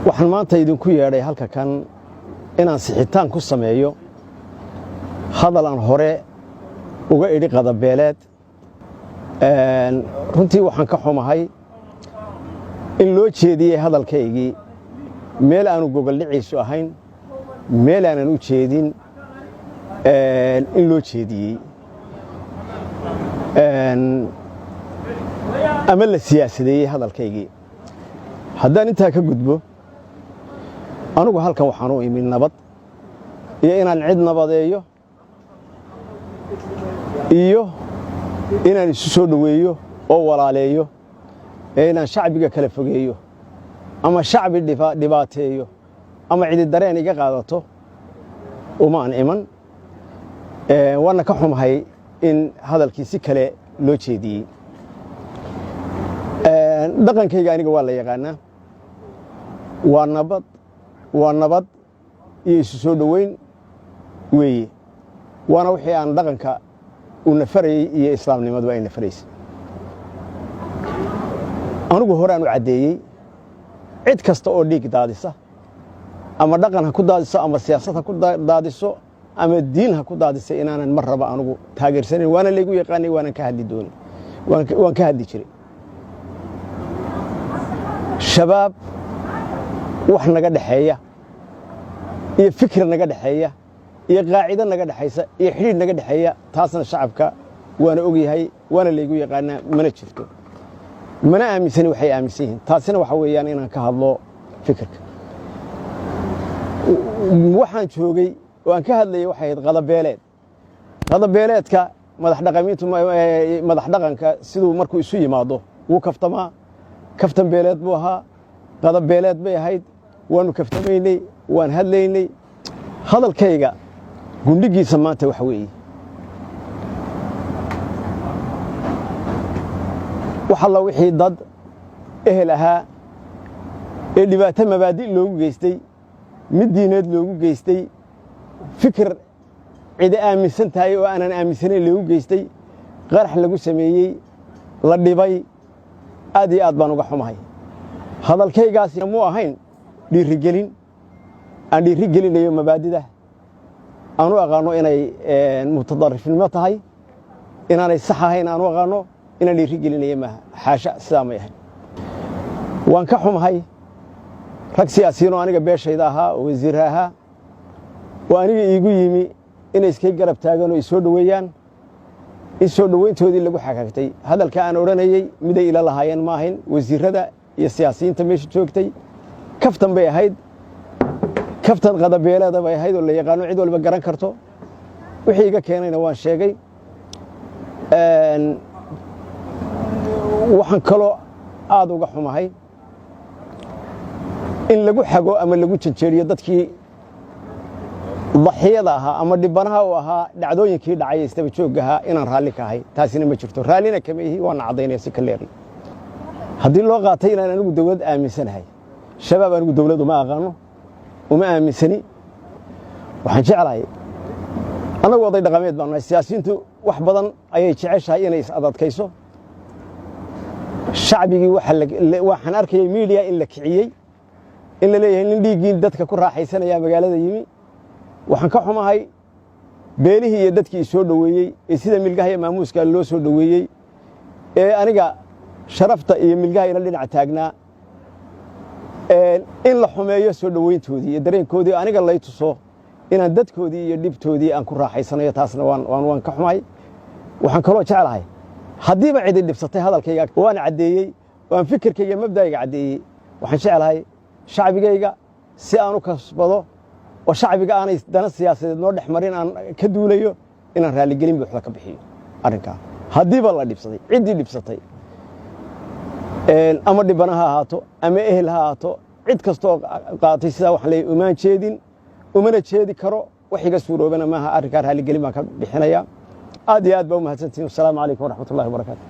Waxaan maanta idinku yeedhay halka kan inaan sixitaan ku sameeyo hadal aan hore uga idhi qadabeeleed. Runtii waxaan ka xumahay in loo jeediyey hadalkaygii meel aanu gogoldhiciisu ahayn, meel aanan u jeedin in loo jeediyey ama la siyaasadeeyey hadalkaygii. Haddaan intaa ka gudbo, anugu halkan waxaan u imi nabad iyo inaan cid nabadeeyo iyo inaan isu soo dhoweeyo oo walaaleeyo, ee inaan shacbiga kala fogeeyo ama shacbi dhibaateeyo ama cidi dareen iga qaadato umaan iman. Waana ka xumahay in hadalkii si kale loo jeediyey. Dhaqankayga aniga waa la yaqaanaa, waa nabad, waa nabad iyo isu soo dhoweyn weeye, waana wixii aan dhaqanka uu nafarayey iyo islaamnimadu ay nafaraysay. Anigu horaan u caddeeyey, cid kasta oo dhiig daadisa, ama dhaqan ha ku daadiso, ama siyaasad ha ku daadiso, ama diin ha ku daadisa, inaanan mar raba anugu taageersanayn. Waana laygu yaqaanay, waanan ka hadli dooni, waan ka hadli jiray. Shabaab wax naga dhexeeya iyo fikir naga dhexeeya iyo qaacido naga dhexaysa iyo xidhiidh naga dhexeeya, taasna shacabka waana ogyahay, waana laygu yaqaanaa, mana jirto, mana aaminsani waxay aaminsan yihiin. Taasina waxa weeyaan inaan ka hadlo fikirka. Waxaan joogay oo aan ka hadlayay waxay ahayd qadabeeleed. Qadabeeleedka madax dhaqamiintu, madax dhaqanka siduu markuu isu yimaado wuu kaftamaa. Kaftan beeleed buu ahaa, qadabeeleed bay ahayd, waannu kaftamaynay, waan hadlaynay. Hadalkayga gundhigiisa maanta waxa weeye, wax alla wixii dad ehel ahaa ee dhibaato mabaadi' loogu geystay, mid diineed loogu geystay, fikir cidi aaminsan tahay oo aanan aaminsanayn loogu geystay, qarax lagu sameeyey, la dhibay, aad iyo aad baan uga xumahay. Hadalkaygaasi muu ahayn dhiirigelin aan dhiiri gelinayo mabaadida aan u aqaanno inay mutadarifnimo tahay, inaanay sax ahayn aan u aqaanno inaan dhiiri gelinayo maaha, xaasha, sidaa may ahayn. Waan ka xumahay rag siyaasiyiinoo aniga beeshayda ahaa oo wasiirra ahaa oo aniga iigu yimi inay iskay garab taagaan oo isoo dhoweeyaan, in soo dhoweyntoodii lagu xagaagtay. Hadalka aan odhanayey miday ila lahaayeen ma ahayn wasiirrada iyo siyaasiyiinta meesha joogtay. Kaftan bay ahayd, kaftan qadabeeleeda bay ahayd oo la yaqaano, cid walba garan karto. Wixii iga keenayna waan sheegay. Waxaan kaloo aad uga xumahay in lagu xago ama lagu janjeeriyo dadkii daxiyada ahaa ama dhibanaha u ahaa dhacdooyinkii dhacay ee istaba joogga ahaa inaan raalli ka ahay. Taasina ma jirto, raallina kama ihi, waana caddaynaya si kaleeri. Haddii loo qaatay inaan anigu dawlad aaminsanahay, Shabaab anigu dawlad uma aqaano, uma aaminsani. Waxaan jeclahay, annagu oday dhaqameed baan nahay, siyaasiyiintu wax badan ayay jeceshahay inay is adadkayso. Shacbigii waxaan arkayay media in la kiciyey, in la leeyahay nin dhiiggii dadka ku raaxaysanaya magaalada yimi. Waxaan ka xumahay beelihii iyo dadkii soo dhoweeyey ee sida milgaha iyo maamuuska loo soo dhoweeyey, ee aniga sharafta iyo milgaha ila dhinac taagnaa, in la xumeeyo soo dhoweyntoodii iyo dareenkoodii, aniga lay tuso inaan dadkoodii iyo dhibtoodii aan ku raaxaysanayo. Taasna waan ka xumahay. Waxaan kaloo jeclahay, haddiiba cidi dhibsatay hadalkayga, waan caddeeyey, waan fikirkayga, mabda'ayga caddeeyey. Waxaan jeclahay shacbigayga si aan u kasbado oo shacbiga aanay dana siyaasadeed noo dhex marin aan ka duulayo, inaan raalligelin buuxda ka bixiyo arrinkaa. Haddiiba la dhibsaday, ciddii dhibsatay, ama dhibana ha ahaato ama ehel ha ahaato, cid kastooo qaatay sidaa, waxaan leeyahay umaan jeedin, umana jeedi karo, wax iga suuroobana maaha. Arrinkaa raalligelin baan ka bixinaya. Aad iyo aad baa u mahadsantihin. Wasalaamu calaykum waraxmat ullahi wabarakaatu.